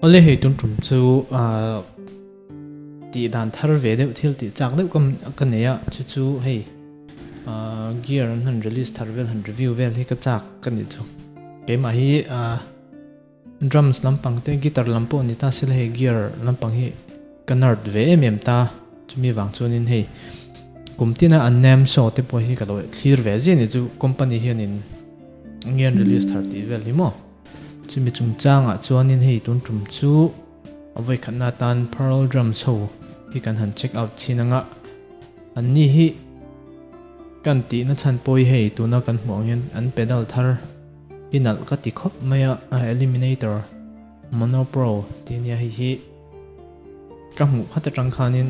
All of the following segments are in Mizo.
Awle hei tun tum chu ah tih dan thar ve deuh thil tih chak deuh ka ka nei a chu chu hei ah gear an han release thar vel han review vel hi ka chak ka nih chu keimah hi ah drums lampang te guitar lam pawh ni ta sela hei gear lampang hi ka nerd ve em em ta chumi vang chuanin hei kum tina an name show te pawh hi ka lo thlir ve ziah ni chu company hianin nge an release thar tih vel hi maw. Chumi chungchangah chuanin hei tun tum chu a vawikhatna atan Pearl Drums ho hi kan han check out chhin anga anni hi kan tihna chhan pawh hi hei tuna kan hmuh ang hian an pedal thar hi nalh ka ti khawp mai a, a Eliminator Mono Pro tih ania hei hi ka hmuh khat atang khanin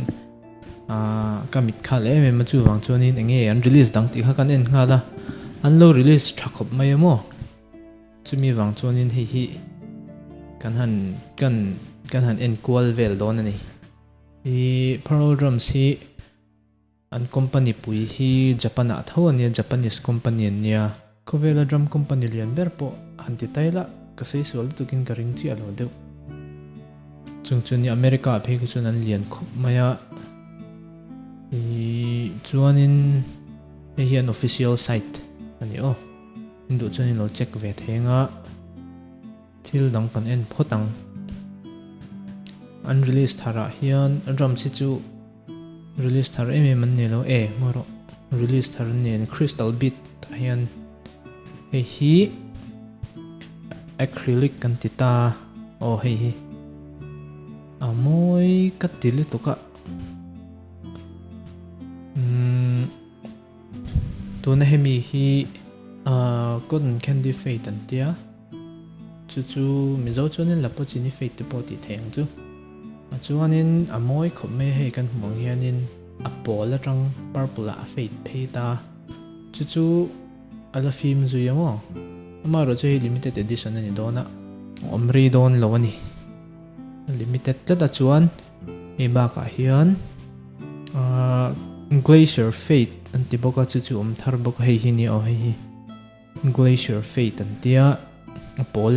aaa ka mit khal em em a chuvang chuanin eng nge an release dang tih kha kan en nghal a an lo release tha khawp mai a maw. Chumi vang chuanin hei hi kan han kan kan han en kual vel dawn a ni. I Pearl Drums hi an company pui hi Japan ah tho a nia, Japanese company an nia. Khawvela drum company lian ber pawh han ti tai la, ka sawi sual lutukin ka ring chiah lo deuh. Chung chu ni America ah phei khi chuan an lian khawp mai a. I chuanin hei hi an official site a ni aw. In duh chuan in lo check ve thei anga thil dang kan en phawt ang. An release thar ah hian drums hi chu release thar em em an ni lo e ngawi rawh release thar an ni a ni crystal beat ah hian hei hi acrylic kan ti ta aw hei hi a mawi ka ti lutuk a umm. Tuna hemi hi ahh cotton candy fade an tia chu chu mizo chuanin lapochini fade te pawh tih theih ang chu a chuanin a mawi khawp mai a hei kan hmuh ang hianin a pawl atang purple ah a fade phei ta chu chu a la fim zui ang aw amaherawh chu hei limited edition a ni dawn a awm rei dawn lo a ni limited tlat a chuan. Hei bakah hian ahh glacier fate an ti bawk a chu chu awm thar bawk a hei hi nia aw hei hi glacier fate an tia a pawl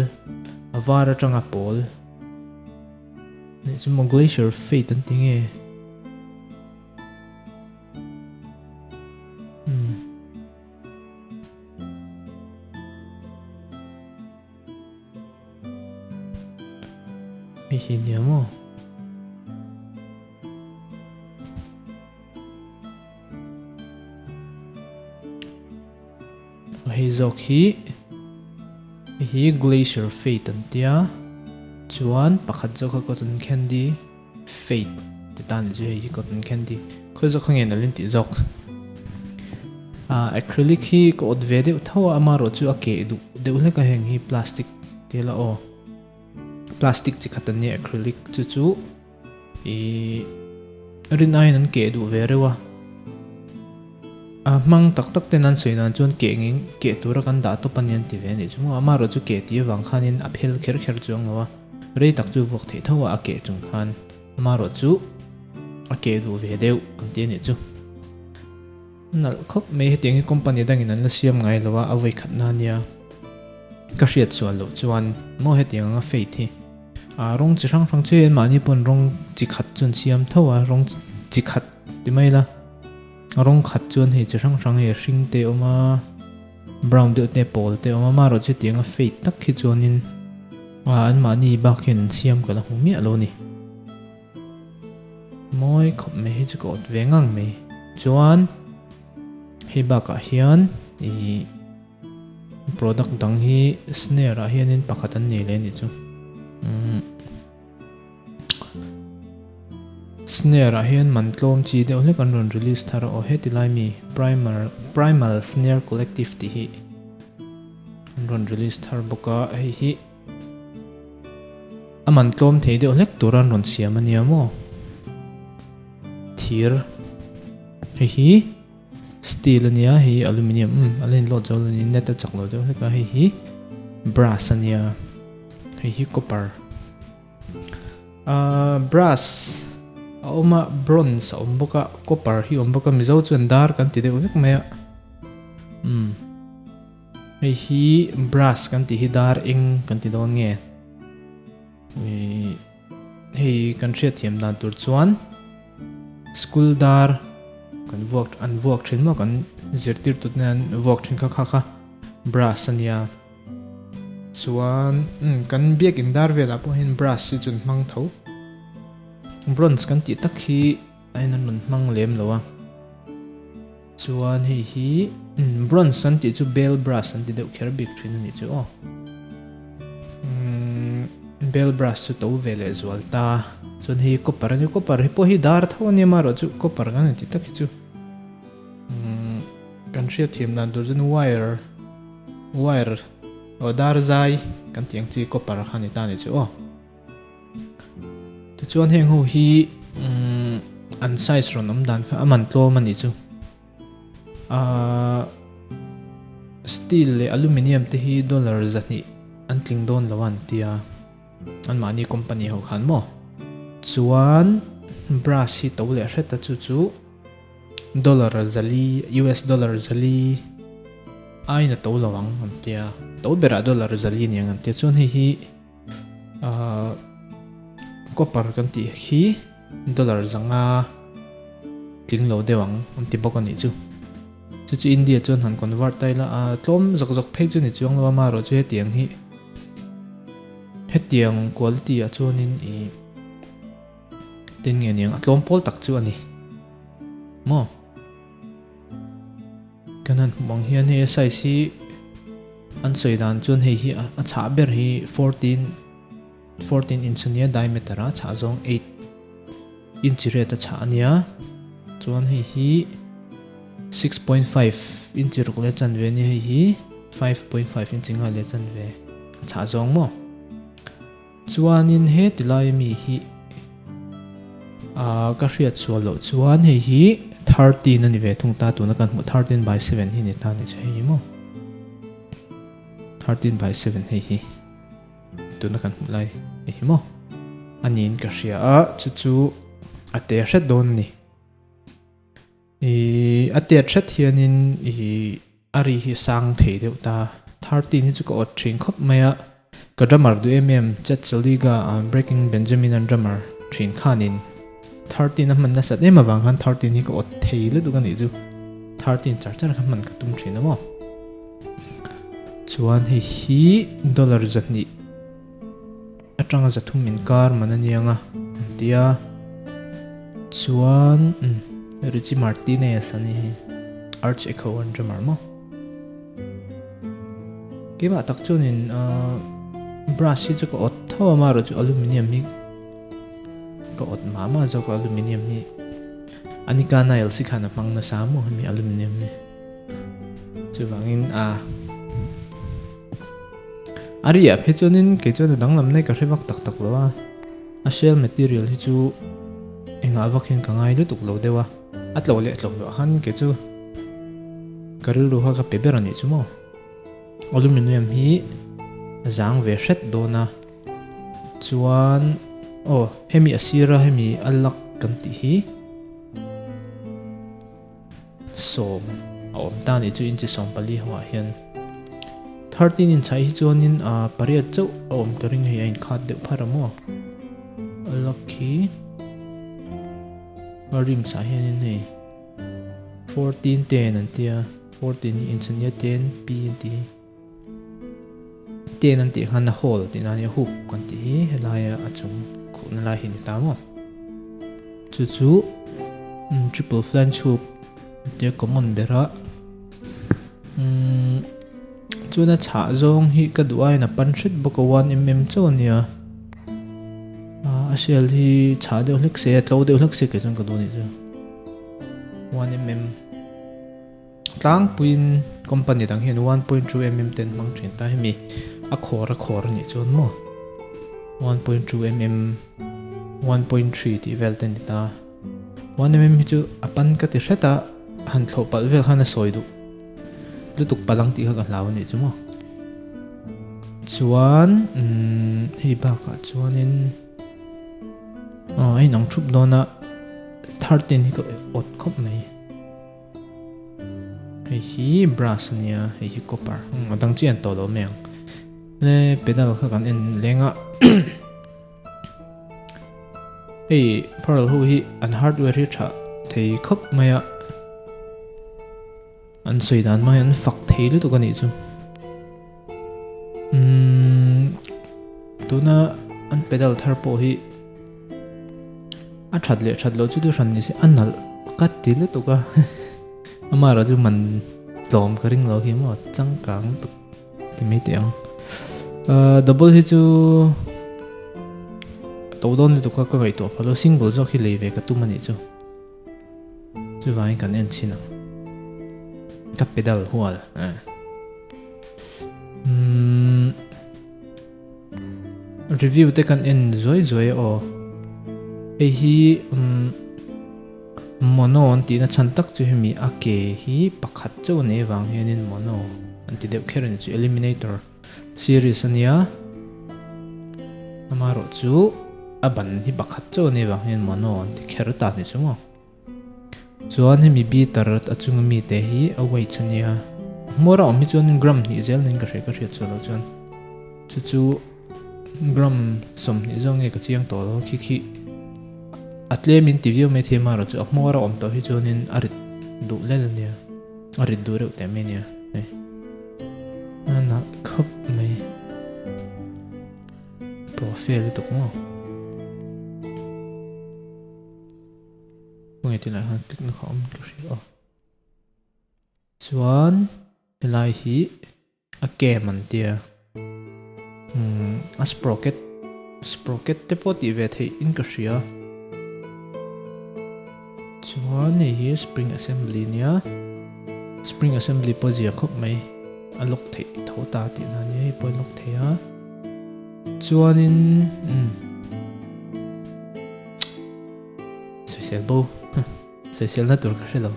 a var atanga pawl nih chu maw glacier fate an ti nge. Hei hi nia maw? Hei zawk hi hei hi glacier fate an tia chuan pakhat zawk kha cotton candy fate ti ta ni chu hei hi cotton candy khawi zawk kha nge nalh in tih zawk ah acrylic hi ka awt ve deuh tho a amaherawh chu a keh duh deuh hlek a heng hi plastic te la aw plastic chi khat an nia acrylic chu chu ih rin aiin an keh duh ve reuh a a hmang tak tak ten an sawi dan chuan keh ngeng keh tura kan dah tawp a ni an ti ve a nih chu maw amaherawh chu keh tih avang khanin a phel kher kher chuang lo a. Rei tak chu vuak theih tho a a keh chung khan amaherawh chu a keh duh ve deuh ang tih a nih chu. Nalh khawp mai hetiang hi company dangin an la siam ngai lo a, a vawi khatna ania ka hriat sual loh chuan maw hetiang anga fate hi ah rawng chi hrang hrang chu hei anmahni pawn rawng chi khat chu an siam tho a rawng chi khat ti mai ila rawng khat chuan hei chi hrang hrang hei hring te a awm a. Brown deuh te pawl te a awm a amaherawh chu tianga fade tak hi chuanin ah anmahni bak hian an siam ka la hmu miah lo a ni. Mawi khawp mai hi chu ka awt ve ngang mai. Chuan hei bakah hian ih product dang hi snare ah hianin pakhat an nei leh a nih chu. Umm. Snare ah hian man tlawm chi deuh hlek an rawn release thar a aw heti lai mi primer primal snare collective tih hi an rawn release thar bawk a hei hi a man tlawm thei deuh hlek tur an rawn siam a nia maw thir hei hi steel a nia hei hi aluminium umm a la inlawt zo lo a ni net a chak lo deuh hlek a hei hi brass a nia hei hi copper. Ahh brass a awm a bronze a awm bawk a copper hi a awm bawk a mizo chuan dar kan ti deuh vek mai a umm hei hi brass kan tih hi dar eng kan ti dawn nge. Hei kan hriatthiam dan tur chuan school dar kan vuak an vuak thin maw kan zirtirtu te an vuak thin kha kha kha brass a nia chuan kan biakin dar velah pawh hian brass hi chu an hmang tho bronze kan tih tak hi a in an rawn hmang lem lo a. Chuan hei hi bronze an tih chu bell brass an ti deuh kher bik thin a nih chu aw. Bell brass chu to ve leh zual ta. Chuan hei copper a ni copper hi pawh hi dar tho a nia marawh chu copper kan han ti tak hi chu kan hriat thiam dan tur chuan wire wire aw dar zai kan tih ang chi copper kha a ni ta a nih chu aw. Tichuan heng ho hi an size rawn awm dan kha a man tlawm a nih chu. Ahh steel leh aluminium te hi dollar zahnih an tling dawn lo a an tia an mahni company ho khan maw. Chuan brass hi to leh hret a chu chu dollar zali US dollar zali aiin a to lo ang an tia to berah dollar zali a ni ang an tia chuan hei hi. Ahh copper kan tih hi dollar zanga tling lo deuh ang an ti bawk a nih chu. Chu chu India chuan han convert ta ila a tlawm zawk zawk phei chu ni chuang lo a amaherawh chu hetiang hi hetiang quality ah chuanin ih tin nge niang a tlawm pawl tak chu a ni maw. Kan han hmuh ang hian hei a size hi an sawi dan chuan hei hi a chhah ber hi 14 14 inch ania diameter a chhah zawng 8 inch riat a chhah ania chuan hei hi 6.5 inch ruk leh chanve ania hei hi 5.5 inch nga leh chanve a chhah zawng maw. Chuanin he tilai ami hi ah ka hriat sual loh chuan hei hi 13 a ni ve thung ta tuna kan hmuh 13 by 7 hi ni ta ni chu hei hi maw 13 by 7 hei hi tuna kan hmuh lai hei hi maw a niin ka hria a chu chu a te hret dawn a ni. Ih a tet hret hianin ih a ri hi sang thei deuh ta. 13 hi chu ka awt thin khawp mai a, ka drummer duh em em Chet Saliga a Breaking Benjamin an drummer thin khanin 13 a hman nasat em avang khan 13 hi ka awt thei lutuk a nih chu. 13 char char kha hman ka tum thin a maw. Chuan hei hi dollar 200. Atanga zathum inkar man a niang a an ti a, chuan umm Richie Martinez a ni hi, Arch Echo an drummer maw? Keimah tak chuanin ahh brass hi chu ka awt tho a marawh chu aluminium hi ka awt mah mah zawk a aluminium hi Anika Niles hi khan a hmang nasa maw hemi aluminium hi chuvangin a. A riah phei chuanin kei chuan a danglam nai ka hre vak tak tak lo a, a shell material hi chu engah vak hian ka ngai lutuk lo deuh a, a tlo leh tlo loh han kei chu ka rilru kha ka pe ber a nih chu maw. Aluminium hi a zang ve hret dawn a, chuan aw hemi a sira hemi a luck kan tih hi. 10 a awm ta nih chu inchi 14 ho ah hian 13 inch ah hi chuanin ah pariat chauh a awm ka ring hei a inkhat deuh phar a maw a lock hi a rims ah hianin hei 14 10 an tia 14 hi inch ania 10 p an tih hi 10 an tih khan a hole tihna ania hook kan tih hi helaia a chung khuhna lai hi a ni ta maw. Chu chu triple flange hoop tia common ber a umm chuan a chhah zawng hi ka duh aiin a pan hret bawk a 1mm chauh a nia ah a shell hi chhah deuh hlek se a tlo deuh hlek se kei chuan ka duh a nih chu 1mm Tlangpuiin company dang hian 1.2mm te an hmang thin ta hemi a khawr a khawr a nih chuan maw 1.2mm 1.3 tih vel te a ni ta 1mm hi chu a pan ka ti hret a han thlawh palh vel khan a sawi duh lutuk palh ang tih kha ka hlau a nih chu maw chuan umm hei bakah chuanin aw a inang thup dawn a 13 hi ka awt khawp mai. Hei hi brass a nia hei hi copper a dang chiah an tawh lo mai ang le pedal kha kan en leng a. Hei Pearl ho hi an hardware hi tha thei khawp mai a, an sawi dan hmang hian an fak thei lutuk a nih chu. Umm tuna an pedal thar pawh hi a that leh that loh chu chu hran ni se a nalh ka ti lutuk a amaherawh chu man tlawm ka ring lo khi maw changkang lutuk ti mai teh ang ahh double hi chu to dawn lutuk a ka ngaihtuah phah lo single zawk hi lei ve ka tum a nih chu. Chuvangin kan en chhin ang. Ka pedal hual. Umm review te kan en zuai zuai a aw. Hei hi umm mono an tihna chhan tak chu hemi a ke hi pakhat chauh a nei avang hianin mono an ti deuh kher a ni chu eliminator series a nia. Amaherawh chu a ban hi pakhat chauh a nih avang hian mono an ti kher ta ni chu maw. Chuan hemi beater a chunga mite hi a weight a nia. Hmawr a awm hi chuan gram hnih zel niin ka hria ka hriat sual loh chuan chu chu gram 20 zawng nge ka chiang tawh lo khi khi a tlem in ti viau mai thei amaherawh chu a hmawr a awm tawh hi chuanin a rit duh lel a nia a rit duh reuh teh mai a nia hei a nalh khawp mai. Profe lutuk maw? Khawnge tilai khan click na kha awm ka hria aw. Chuan helai hi a cam an tia. Umm a sprocket sprocket te pawh tih ve theih in ka hria. Chuan hei hi spring assembly nia. Spring assembly pawh zia khawp mai. A lock theih tho ta tih na nia hei pawh a lock thei a. Chuanin umm sawisel bo sawisel na tur ka hre lo.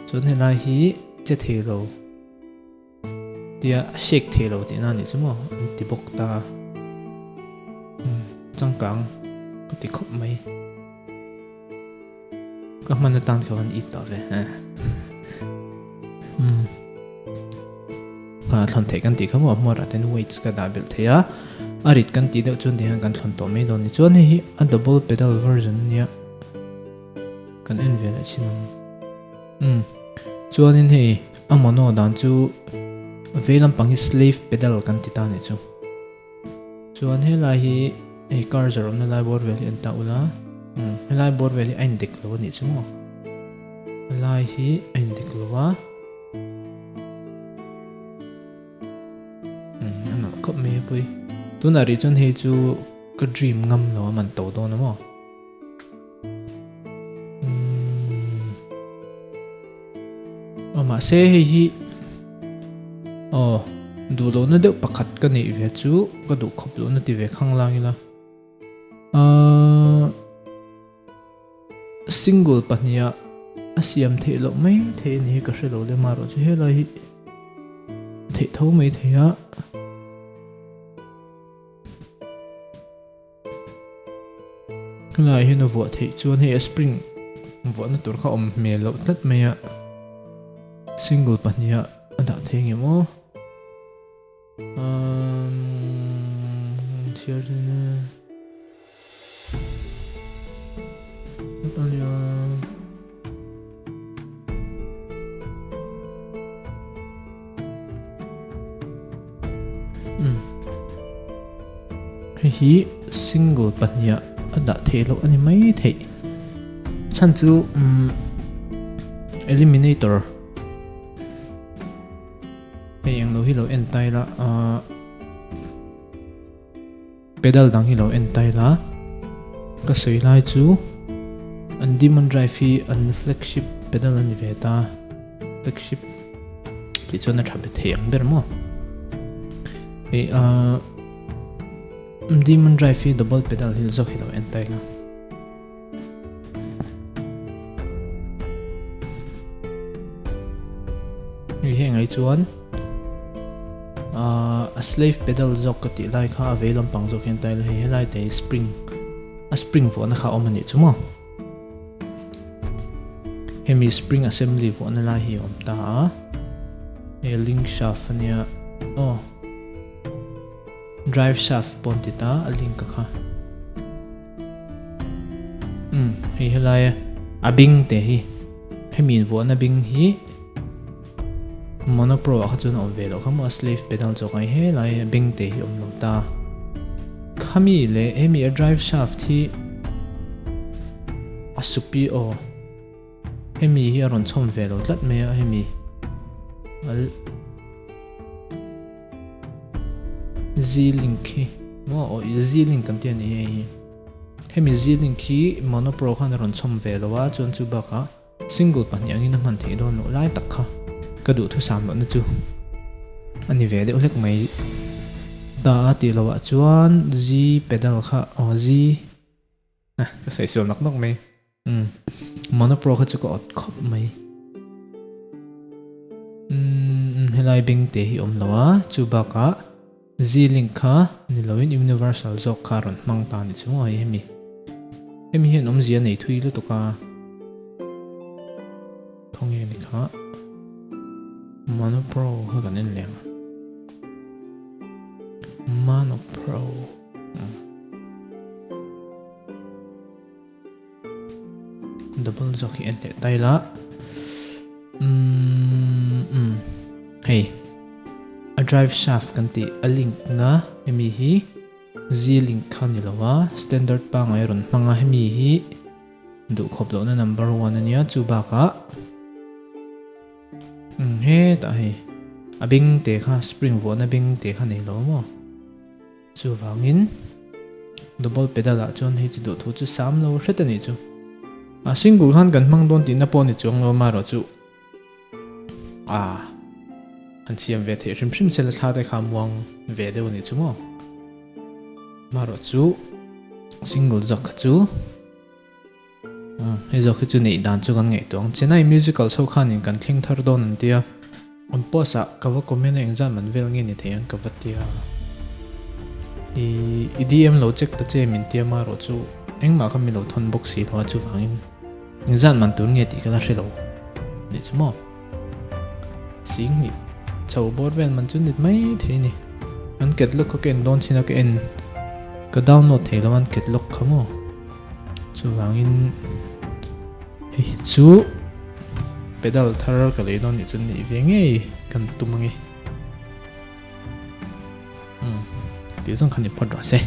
Chuan helai hi che thei lo tia a shake thei lo tihna a nih chu maw an ti bawk ta umm changkang ka ti khawp mai. Ka hman atan kha van it tawh ve eh. Umm. Ka thlon theih kan tih kha maw hmuarah ten weights ka dah belh thei a. A rit kan tih deuh chuan tihian kan thlon tawh mai dawn ni. Chuan hei hi a double pedal version a nia. Kan en ve leh chin ang. Umm. Chuanin hei a mono dan chu vei lampang hi slave pedal kan ti ta nih chu. Chuan helai hi hei car zawrh awmna lai bawr vel hi en ta ula umm helai bawr vel hi a indik lo a nih chu maw helai hi a indik lo a umm a nalh khawp mai a pui tunah rih chuan hei chu ka dream ngam lo a man to dawn a maw umm. Aw mahse hei hi aw duh lohna deuh pakhat ka neih ve chu ka duh khawp lohna ti ve khang lang ila ahh single pahniha a siam theih loh mai thei a ni hi ka hre lo lem a erawh chu helai hi theih tho mai thei a. Helaiah hian a vuah theih chuan hei a spring vuahna tur kha awm hmel loh tlat mai a single pahniha a dah thei nge maw umm chhiar chu Hei hi single pahniha a dah theih loh a ni mai theih. Chhan chu umm eliminator hei englo hi lo en ta ila ahh. Pedal dang hi lo en ta ila, ka sawi lai chu an Demon Drive hi an flagship pedal a ni ve ta, flagship tih chuan a tha be thei ang ber maw. Hei ahh Demon Drive hi double pedal hi zawk hi lo en ta ila. Hei heng ai chuan ahh a slave pedal zawk ka tih lai kha a vei lampang zawk hian tail hei helai te hi spring a spring vuahna kha a awm a nih chu maw hemi spring assembly vuahna lai hi a awm ta a hei link shaft ania aw drive shaft pawh an ti ta a link a kha. Hei helaia a bing te hi hemi invuahna bing hi Mono Pro ah kha chuan a awm ve loh kha maw a slave pedal zawk ang helai a bing te hi a awm lo ta. Khami leh hemi a drive shaft hi a supi aw hemi hi a rawn chhawm ve lo tlat mai a hemi Z-link hi maw aw Z-link kan tih a ni hei hi. Hemi Z-link hi Mono Pro khan a rawn chhawm ve lo a chuan chu bakah Single pahnih angin a hman theih dawn loh lai tak kha ka duhthusam lohna chu a ni ve deuh hlek mai. Da a tih loh ah chuan Z pedal kha aw Z eh ka sawi sual nak nak mai umm Mono Pro kha chu ka awt khawp mai. Umm helai beng te hi awm lo a chu bakah Z-Link kha ni loin Universal zawk kha a rawn hmang ta ni chu hei hemi. Hemi hian awmzia nei thui lutuk a. Khawnge ni kha Mono Pro kha kan en leh ang. Mono Pro. Double zawk hi en leh ta ila. Umm umm hei a drive shaft kan tih a link na hemi hi Z link kha ni lo a standard pangai rawn hmang a hemi hi duhkhawp lohna number one ania chu bakah umm hetah hei a beng te kha spring vuahna beng te kha nei lo maw. Chuvangin double pedal ah chuan hei chi duh thu chu sam lo hret a nih chu. A single khan kan hmang dawn tihna pawh a ni chuang lo amaherawh chu a han siam ve theih hrim hrim sela thla te kha a muang ve deuh a nih chu maw. Amaherawh chu single zawk kha chu Hei zawk hi chu neih dan chu kan ngaihtuah ang. Chennai musicals ho khanin kan thleng thar dawn an tia. On post ah ka va comment a engzat man vel nge ni thei ang ka va tia. I i DM lo check ta che min tia ma erawh chu engmah kha mi lo thawn bawk si lo a chuvangin engzat man tur nge tih ka la hre lo nih chu maw. Sing hnih chho bawr vel man chu nit mai thei a ni. An catalog kha ka en dawn chin a ka en ka download thei lo an catalog kha maw. Chuvangin hei chu pedal thar ka lei dawn nih chu nih ve ngei kan tum ange. Umm tih zawng khan i phawt rawh se.